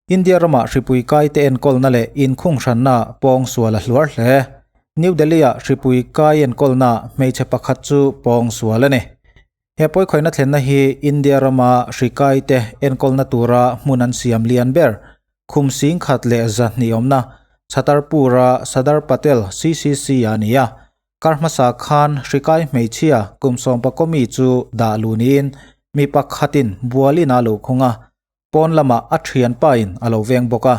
India rama hripui kaite enkawlna leh inkhunghranna pawngsual a hluar hle. New Delhi-ah hripui kai enkawlna hmeichhe pakhat chu pawngsual a ni. He pawikhawihna thlenna hi India rama hri kaite enkawlna tura hmun an siam lian ber, khum 11,200 awmna Chhatarpur-a Sadar Patel CCC-ah a ni a. Kar hmasa khan hri kai hmeichhia kum sawmpakaw mi chu dah luh niin mi pakhatin bualin a lo khung a. Pawn lamah a thianpain a lo veng bawk a,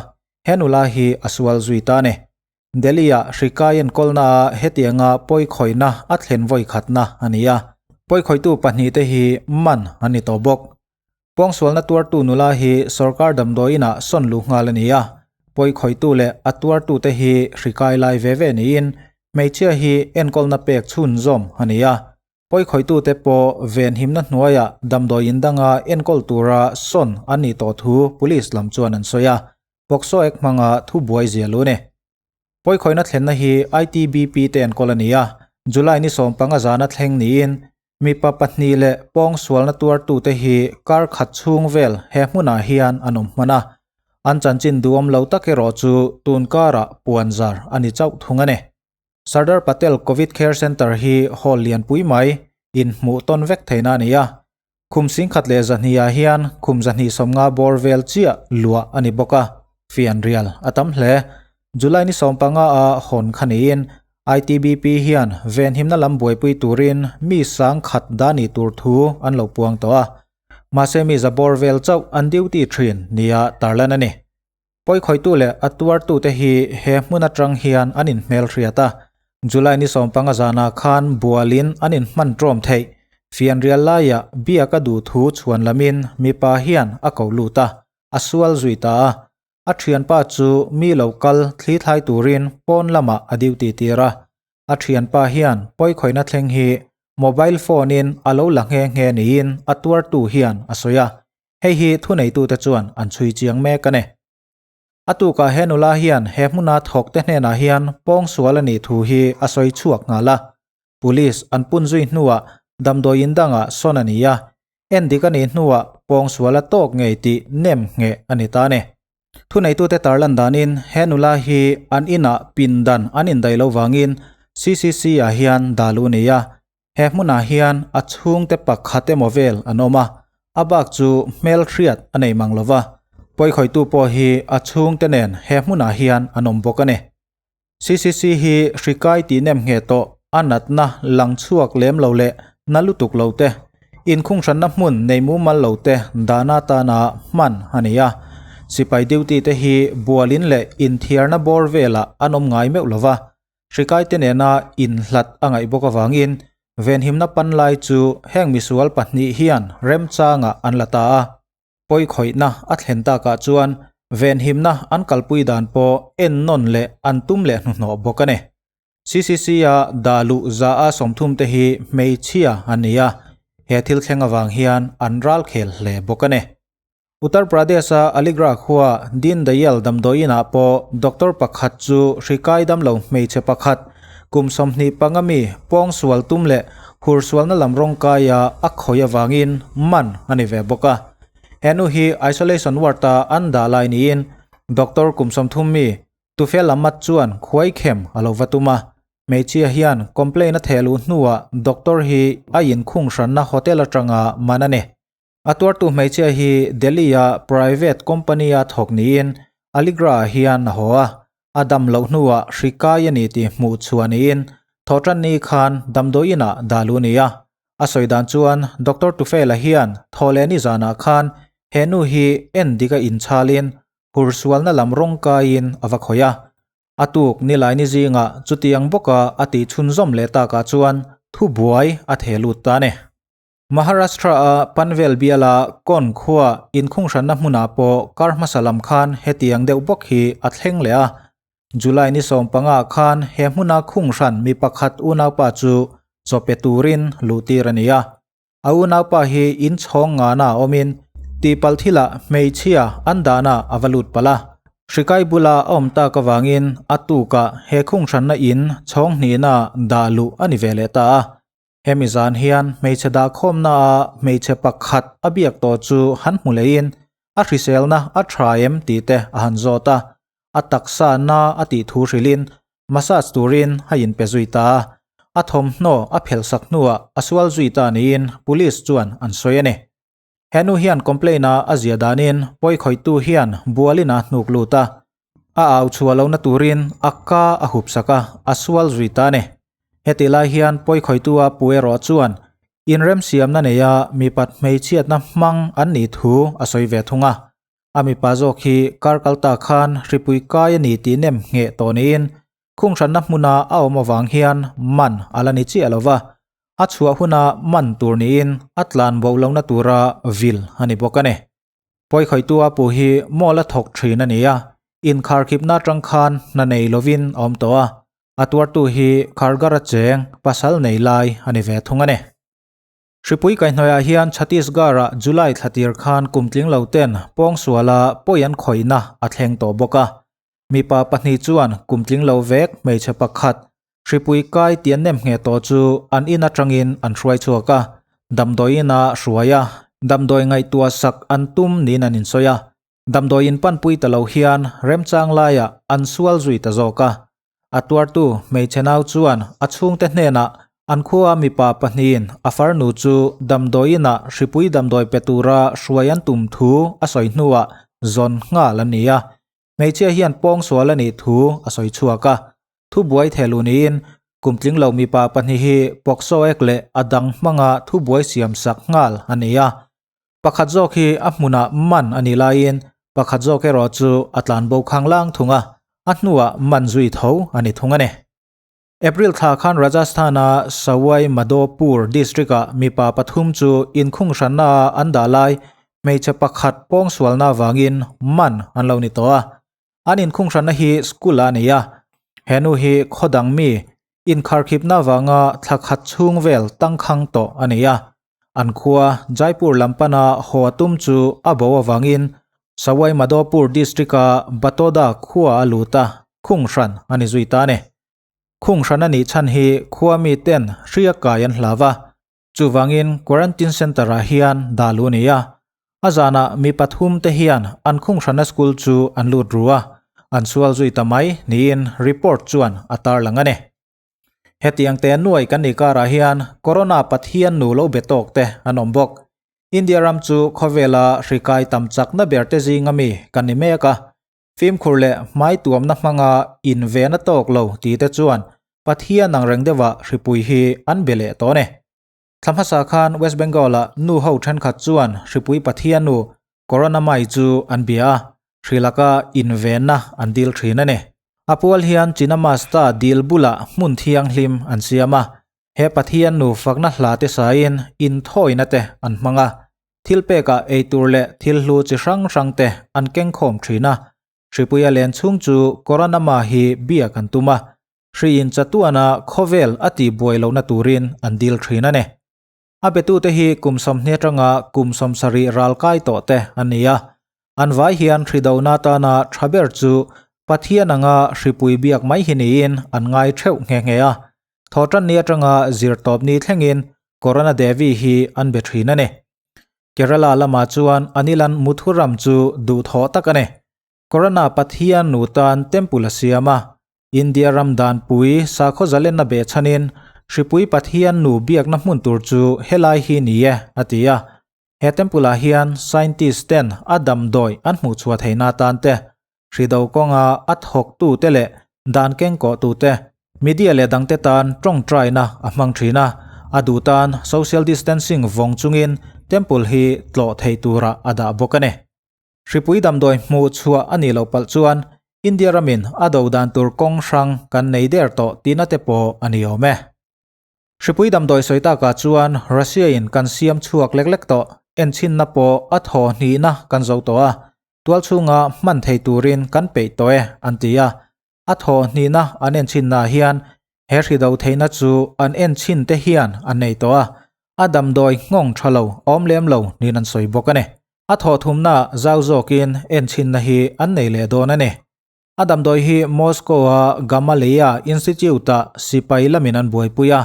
he nula hi a sual zui ta a ni. Delhi-ah hri kai enkawlnaah hetianga pawikhawihna a thlen vawi khatna a ni a, pawikhawihtu pahnihte hi man an ni tawh bawk. Pawngsualna tuartu nula hi sorkar damdawiinah sawn luh nghal a ni a, pawikhawihtu leh a tuartute hi hri kai lai ve ve niin hmeichhia hi enkawlna pek chhunzawm a ni a. Pawikhawitute pawh venhimna hnuaiah damdawi in danga enkawl tura sawn an nih tawh thu police lam chuan an sawi a, POCSO Act hmanga thu buai zia lu a ni. Pawikhawihna thlenna hi ITBP te enkawl a ni a, July ni 15 zana thleng niin mipa pahnih leh pawngsualna tuartute hi kar khat chhung vel he hmunah hian an awm hman a, an chanchin duhawm lo tak erawh chu tun karah puanzar a ni chauh thung a ni. Sardar Patel Covid Care Centre hi hall lianpui mai inhmuh tawn vek theihna a ni a. Khum 11,200 ah hian khum 250 bawr vel chiah luah a ni bawk a, fianrial a tam hle. July ni 15 a hawn kha niin ITBP hian venhimna lam buaipui turin mi 10,000 dah ni tur thu an lo puang tawh a. Mahse mi za bawr vel chauh an duty thin nia tarlan a ni. Pawikhawihtu leh a tuartute hi he hmun atang hian an inhmelhriat a, July ni 15 zanah khan bualin an inhman ṭawm theih. Fianrial laiah biak a duh thu chhuan lamin mipa hian a ko lut a, a sual zui ta a. A ṭhianpa chu mi lo kal thli thlai turin pawn lamah a duty tir a. A ṭhianpa hian pawikhawihna thleng hi mobile phone-in a lo la nghe nghe niin a tuartu hian a sawi a. Hei hi thuneitute chuan an chhui chiang mek a ni. A tukah he nula hian he hmuna thawkte hnenah hian pawngsual a nih thu hi a sawi chhuak nghal a. Police an pun zui hnuah damdawi in dangah sawn a ni a, endik a nih hnuah pawngsual a tawk ngei tih nem ngheh a ni ta a ni. Thuneitute tarlan danin he nula hi an inah pindan an indaih lo vangin CCC-ah hian dah luh a ni a, He hmunah hian a chhungte pakhat emaw vel an awm a, a bak chu hmelhriat a nei mang lova, pawikhawihtu pawh hi a chhungte nen he hmunah hian an awm bawk a ni. CCC hi hri kai tih nem ngheh tawh a natna lang chhuak lem lo leh na lutuk lo te, inkhunghranna hmun nei mumal lo te dahna atana hman a ni a. Sipai duty te hi bualin leh inthiarna bawr velah an awm ngai meuh lova, Hrikaite nena inhlat a ngaih bawk avangin venhimna pan lai chu heng misual pahnih hian remchangah an la ta a. Pawikhawihna a thlen takah chuan venhimna an kalpui dan pawh ennawn leh an tum leh hnuhnawh bawk a ni. CCC-a dah luh za a 30 te hi hmeichhia an ni a, he thil thleng avang hian an ralkhel hle bawk a ni. Uttar Pradesh-a Aligarh khua Deen Dayal damdawiinah pawh doctor pakhat chu hri kai damlo hmeichhe pakhat kum 25 mi pawngsual tum leh hursualna lam rawng kaia a khawih avangin man a ni ve bawk a. He nu hi isolation ward-a an dah lai niin doctor kum 30 mi Tufel Ahmad chuan khuaikhem a lo va tum a. Hmeichhia hian complaint a theh luh hnuah doctor hi a inkhung hranna hotel atanga man a ni. A tuartu hmeichhia hi Delhi-a private company-a thawk niin Aligarh-ah hian a haw a, a dam loh hnuah hri kai a ni tih hmuh chhuah niin Thawhtanni khan damdawiinah dah luh a ni a. A sawi dan chuan Doctor Tufela hian thawhlehni zanah khan he nu hi en dik a inchhalin hursualna lam rawng kaiin a va khawih a. A tuk nilaini zingah chutiang bawka a tih chhunzawm leh takah chuan thubuai a theh lut ta a ni. Maharashtra-a Panvel biala Kon khua inkhunghranna hmunah pawh kar hmasa lam khan hetiang deuh bawk hi a thleng leh a. July ni 15 khan he hmuna khunghran mi pakhat unaupa chu chaw pe turin luhtir a ni a. A unaupa hi inchhawng ngana awmin tihpalh thilah hmeichhia an dahna a va lut palh a. Hrikai bula a awm tak avangin a tukah he khunghranna in chhawng hnihna dah luh a ni ve leh ta a. Hemi zan hian hmeichhe dahkhawmna ah hmeichhe pakhat a biak tawh chu han hmu leiin. A hriselna a tha em tih te a han zawt a, a taksa na a tih thu hrilhin massage turin a inpe zui ta a, a thawmhnaw a phelhsak hnuah a sual zui ta niin police chuan an sawi a ni. He nu hian complaint a a zia danin pawikhawihtu hian bualin a hnuk lut a, a au chhuah lohna turin a ka a hupsak a, a sual zui ta a ni. Hetih lai hian pawikhawihtu a pu erawh chuan inremsiamna neia mipat hmeichhiatna hmang an nih thu a sawi ve thung a. A mipa zawk hi kar kal ta khan hripui kai a ni tih nem ngheh tawh niin khunghranna hmuna a awm avang hian man a la ni chiah lo va, a chhuah huna man tur niin a tlan bo lohna tura vil a ni bawk a ni. Pawikhawihtu a pu hi mall a thawk thin a ni a, inkharkhipna atang khan hna nei lovin a awm tawh a, a tuartu hi Kharghar-a cheng pasal nei lai a ni ve thung a ni. Hripui kaihhnawihah hian Chhattisgarh-ah July thla tir khan kum tling lo ten pawngsuala pawi an khawihna a thleng tawh bawk a. Mipa pahnih chuan kum tling lo vek hmeichhe pakhat hripui kai ti an nem ngheh tawh chu an in atangin an hruai chhuak a, damdawi ina hruai a, damdawi ngaihtuah sak an tum niin an insawi a. Damdawi in panpui ta lo hian remchang laiah an sual zui ta zawk a. A tuartu hmeichhe nau chuan a chhungte hnenah an khua mipa pahnihin a farnu chu damdawi inah hripui damdawi pe tura hruai an tum thu a sawi hnuah zawn nghal an ni a. Hmeichhia hian pawngsual a nih thu a sawi chhuak a. Thubuai thehluh niin kumtling lo mipa pahnih hi POCSO Act leh a dang hmanga thubuai siamsak nghal a ni a. Pakhat zawk hi a hmunah man a nih laiin pakhat zawk erawh chu a tlan bo khanglang thung a, a hnuah man zui tho a ni thung a ni. April thla khan Rajasthan-a Sawai Madhopur district-ah mipa pathum chu inkhung hranna-a an dah lai hmeichhe pakhat pawngsualna avangin man an lo ni tawh a. An inkhung hranna hi school-ah a nei a, he nu hi khaw dang mi inkharkhipna avanga thla khat chhung vel tangkhang tawh a ni a. An khua Jaipur lam pana haw a tum chu a bo avangin Sawai Madhopur district-a Batoda khua a lut a, khung hran a ni zui ta a ni. Khung hran a nih chhan hi khua mi ten hria kai an hlau a, chuvangin quarantine centre-ah hian dah luh a ni a. A zanah mi pathum te hian an khung hranna school chu an lut ru a, an sual zui ta mai niin report chuan a tarlang a ni. Hetiang te nuai kan nih karah hian Corona Pathian nu lo be tawk te an awm bawk. India ram chu khawvela hri kai tam chakna ber te zinga mi kan ni mek a. Fimkhur leh hmai tuamna hmanga inven a tawk lo ti te chuan Pathian ang reng deuhah hripui hi an be leh tawh a ni. Thla hmasa khan West Bengal-ah nu ho thenkhat chuan hripui Pathian nu Corona mai chu an bia a, hri laka invenna an dil thin a ni. A pual hian Chinamasta dil bulah hmun thianghlim an siam a, he Pathian nu fakna hla te sain inthawina te an hmang a, thil pekah eitur leh thil hlu chi hrang hrang te an kengkhawm thin a. Hripuia len chhung chu Corona ma hi biak an tum a, Hri in chatuana khawvel a tih buai lohna turin an dil thin a ni. A betute hi kum 20 atanga kum 70 ral kai tawh te an ni a. An vai hian hri dona tana tha ber chu Pathian anga hripui biak mai hi niin an ngai theuh nghe nghe a. Thawhtanni atanga zirtawpni thlengin Corona Devi hi an be thin a ni. Kerala lamah chuan Anilan Muthuram chu duhthawh tak a ni. Corona Pathian nu tan temple a siam a, India ram danpui sakhaw zalenna behchhanin Hripui Pathian nu biakna hmun tur chu helai hi ni e, a ti a. He temple ah hian scientist ten a damdawi an hmuh chhuah theihna atan te, hri do kawnga a thawktu te leh dan kengkawh tu te, media leh dangte tan tawngtaina a hmang thin a, a duh tan social distancing vawng chungin temple hi tlawh theih turah a dah bawk a ni. Hripui damdawi hmuh chhuah a nih loh palh chuan India ramin a do dan tur kawng hrang kan nei der tawh tihna te pawh a ni awm e. Hripui damdawi sawi takah chuan Russia in kan siam chhuak lek lek tawh, enchhinna pawh a thaw hnihna kan zo tawh a, tual chhunga hman thei turin kan peih tawh e an ti a. A thaw hnihna an enchhinnaah hian he hri do theihna chu an enchhin te hian an nei tawh a, a damdawi nghawng tha lo awm lem lo niin an sawi bawk a ni. A thaw thumnaah zau zawkin enchhinna hi an nei leh dawn a ni. A damdawi hi Moscow-a Gamaleya Institute-ah sipai lamin an buaipui a.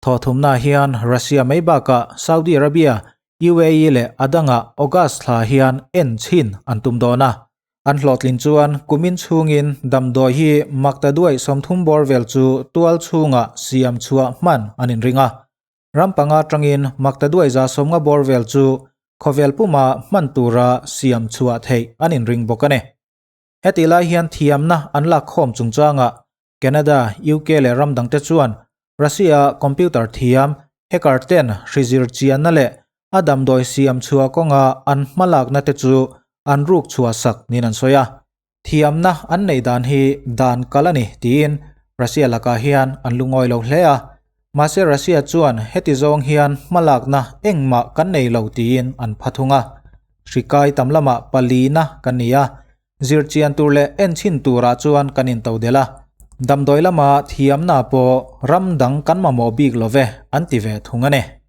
Thaw thumnaah hian Russia mai bakah Saudi Arabia, UAE leh a dangah August thla hian en chhin an tum dawn a. An hlawhtlin chuan kumin chhungin damdawi hi maktaduai 30 bawr vel chu tual chhungah siam chhuah hman an inring a. Ram panga atangin maktaduai 150 bawr vel chu khawvel puma hman tura siam chhuah theih an inring bawk a ni. Hetih lai hian thiamna an lak khawm chungchangah Canada, UK leh ram dangte chuan Russia computer thiam hacker ten hrizir chianna leh a damdawi siam chhuah kawnga an hmalakna te chu an ruk chhuah sak niin an sawi a. Thiamna an neih dan hi dan kal a ni tiin Russia lakah hian an lungawi lo hle a. Mahse Russia chuan heti zawng hian hmalakna engmah kan nei lo tiin an pha thung a. Hri kai tam lamah palina kan ni a, zirchian tur leh enchhin turah chuan kan into delh a. Damdawi lama thiamna pawh ram dang kan mamawh bik lo ve an ti ve thung a ni.